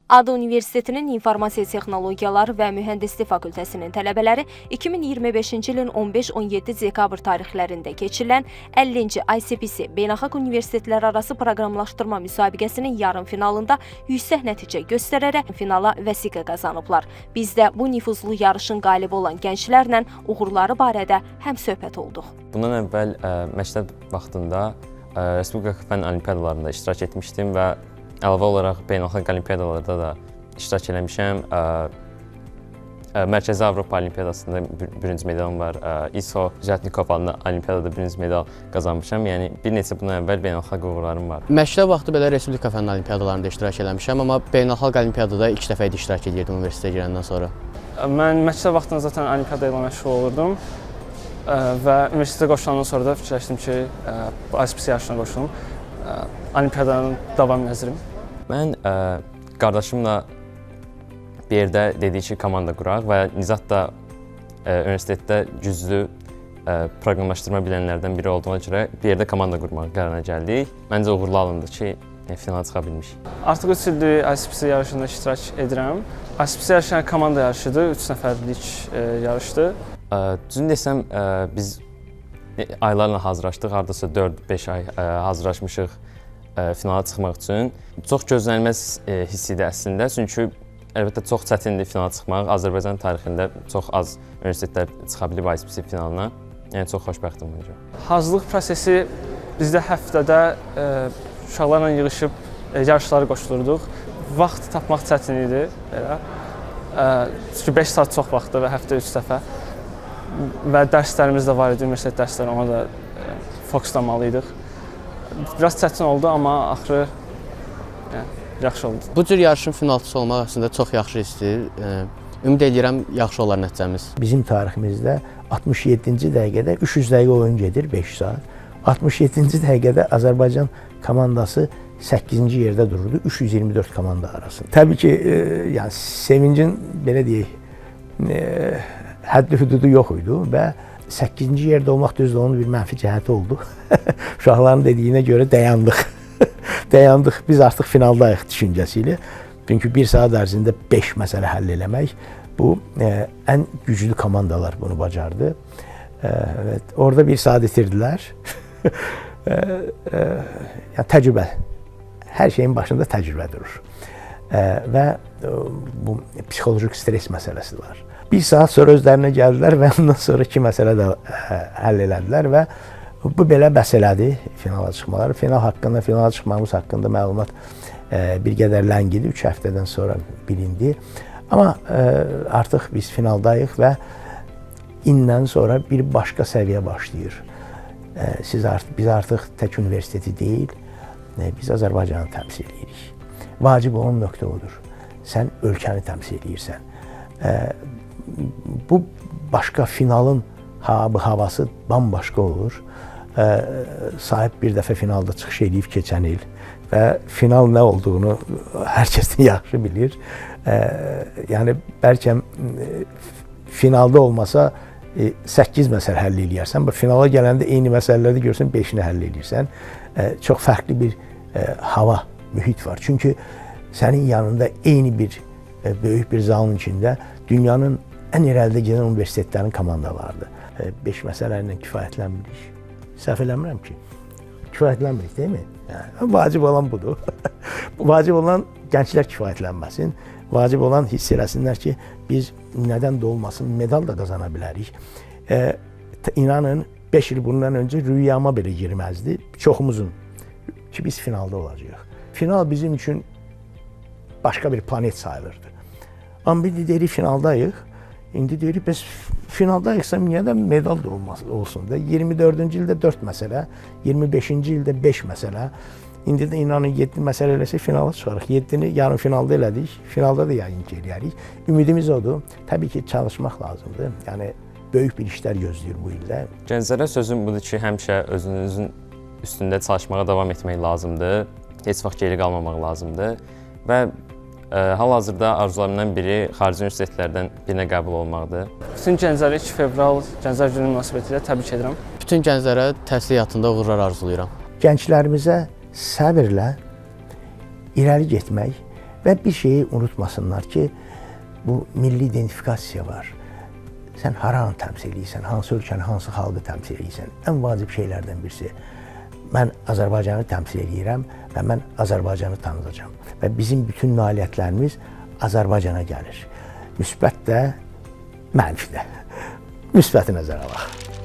ADA Universitetinin İnformasiya Texnologiyaları və Mühəndislik Fakültəsinin tələbələri 2025-ci ilin 15-17 dekabr tarixlərində keçirilən 50-ci ICPC Beynəlxalq Universitetlərarası Proqramlaşdırma Müsabiqəsinin yarım finalında yüksək nəticə göstərərək finala vəsiqə qazanıblar. Biz də bu nüfuzlu yarışın qalibi olan gənclərlə uğurları barədə həmsöhbət olduq. Bundan əvvəl məktəb vaxtında Respublika fənn olimpiadalarında iştirak etmişdim və əlavə olaraq beynəlxalq olimpiadalarda da iştirak eləmişəm. Mərkəzi Avropa Olimpiadasında bürünc medalım var. ISO Jatnikov adlı olimpiadada bürünc medal qazanmışam. Yəni bir neçə bundan əvvəl beynəlxalq uğurlarım var. Məktəb vaxtı belə Respublika fənn olimpiadalarında iştirak eləmişəm, amma beynəlxalq olimpiadada ilk dəfə idi iştirak edirdim universitetə girəndən sonra. Mən məktəb vaxtında zaten olimpiada ilə məşğul olurdum və universitetə qoşulandan sonra da fikirləşdim ki, bu ICPC yarışına qoşulum. Olimpiadanın davam elədirim. Mən qardaşımla bir yerdə dedik ki, komanda quraq və Nizat da universitetdə güclü proqramlaşdırma bilənlərdən biri olduğuna görə bir yerdə komanda qurmaq qərarına gəldik. Məncə uğurlu alındı ki, yəni, finala çıxa bilmişik. Artıq 3 ildir ICPC yarışında iştirak edirəm. ICPC yarışı yəni komanda yarışıdır, 3 nəfərlik yarışdır. Düzünü desəm, biz aylarla hazırlaşdıq, hardasa 4-5 ay hazırlaşmışıq finala çıxmaq üçün. Çox gözlənilməz hiss idi əslində, çünki əlbəttə çox çətindir finala çıxmaq. Azərbaycan tarixində çox az universitetlər çıxa bilib ICPC finalına. Yəni çox xoşbəxtəm buna görə. Hazırlıq prosesi bizdə həftədə uşaqlarla yığışıb yarışlara qoşulurduq. Vaxt tapmaq çətin idi belə. Çünki 5 saat çox vaxtdır və həftə 3 dəfə. Və dərslərimiz də var idi, universitet dərsləri, ona da fokuslamalıydıq. Biraz çətin oldu, amma axırı yəni, yaxşı oldu. Bu cür yarışın finalçısı olmaq əslində çox yaxşı hissdir. Ümid edirəm yaxşı olar nəticəmiz. Bizim tariximizdə 67-ci dəqiqədə 300 dəqiqə oyun gedir, 5 saat. 67-ci dəqiqədə Azərbaycan komandası 8-ci yerdə dururdu 324 komanda arasında. Təbii ki, yəni sevincin belə deyək, həddi hüdudu yox idi və 8-ci yerdə olmaq düzdür, onun bir mənfi cəhəti oldu. Uşaqların dediyinə görə dayandıq. Dayandıq, biz artıq finaldayıq düşüncəsi ilə. Çünki bir saat ərzində 5 məsələ həll eləmək bu ən güclü komandalar bunu bacardı. Evet, orada bir saat itirdilər. Yəni təcrübə. Hər şeyin başında təcrübə durur. Və bu psixoloji stres məsələsi var. Bir saat sonra özlərinə gəldilər və ondan sonra iki məsələ də həll elədilər və bu belə bəs elədi finala çıxmaları. Final haqqında, finala çıxmamız haqqında məlumat bir qədər ləngidi. 3 həftədən sonra bilindi. Amma artıq biz finaldayıq və indən sonra bir başqa səviyyə başlayır. Biz artıq tək universiteti deyil, biz Azərbaycanı təmsil edirik. Vacib olan nöqtə odur. Sən ölkəni təmsil edirsən. Bu başqa finalın havası bambaşqa olur. Sahib bir dəfə finalda çıxış eləyib keçən il və final nə olduğunu hər kəsdən yaxşı bilir. Yəni bəlkə finalda olmasa 8 məsələ həll eləyərsən. Bu finala gələndə eyni məsələləri görsən 5-ini həll eləyirsən. Çox fərqli bir hava, mühit var. Çünki sənin yanında eyni bir böyük bir zalın içində dünyanın ən irəlidə gedən universitetlərin komandalarıdır. 5 məsələ ilə kifayətlənmirik. Səhv eləmirəm ki. Kifayətlənmirik, deyilmi? Yəni, vacib olan budur. Vacib olan gənclər kifayətlənməsin. Vacib olan hiss eləsinlər ki, biz nədən də olmasın medal da qazana bilərik. İnanın, 5 il bundan öncə rüyama belə girməzdi. Çoxumuzun ki, biz finalda olacağıq. Final bizim üçün başqa bir planet sayılırdı. Amma indi deyirik finaldayıq. İndi deyirik bəs finaldayıqsa niyə də medal da olmaz, olsun da. 24-cü ildə 4 məsələ, 25-ci ildə 5 məsələ. İndi də inanın 7 məsələ eləsək finala çıxarıq. 7-ni yarım finalda elədik. Finalda da yəqin ki eləyərik. Ümidimiz odur. Təbii ki çalışmaq lazımdır. Yəni böyük bir işlər gözləyir bu ildə. Gənclərə sözüm budur ki, həmişə özünüzün üstündə çalışmağa davam etmək lazımdır. Heç vaxt geri qalmamaq lazımdır və hal-hazırda arzularımdan biri xarici universitetlərdən birinə qəbul olmaqdır. Bütün gəncləri 2 fevral Gənclər Günü münasibətilə təbrik edirəm. Bütün gənclərə təhsil həyatında uğurlar arzulayıram. Gənclərimizə səbirlə irəli getmək Və bir şeyi unutmasınlar ki, bu milli identifikasiya var. Sən haranı təmsil edirsən, hansı ölkəni, hansı xalqı təmsil edirsən? Ən vacib şeylərdən birisi. Mən Azərbaycanı təmsil edirəm və mən Azərbaycanı tanıdacağam. Və bizim bütün nailiyyətlərimiz Azərbaycana gəlir. Müsbət də, mənfi də. Müsbəti nəzərə alaq.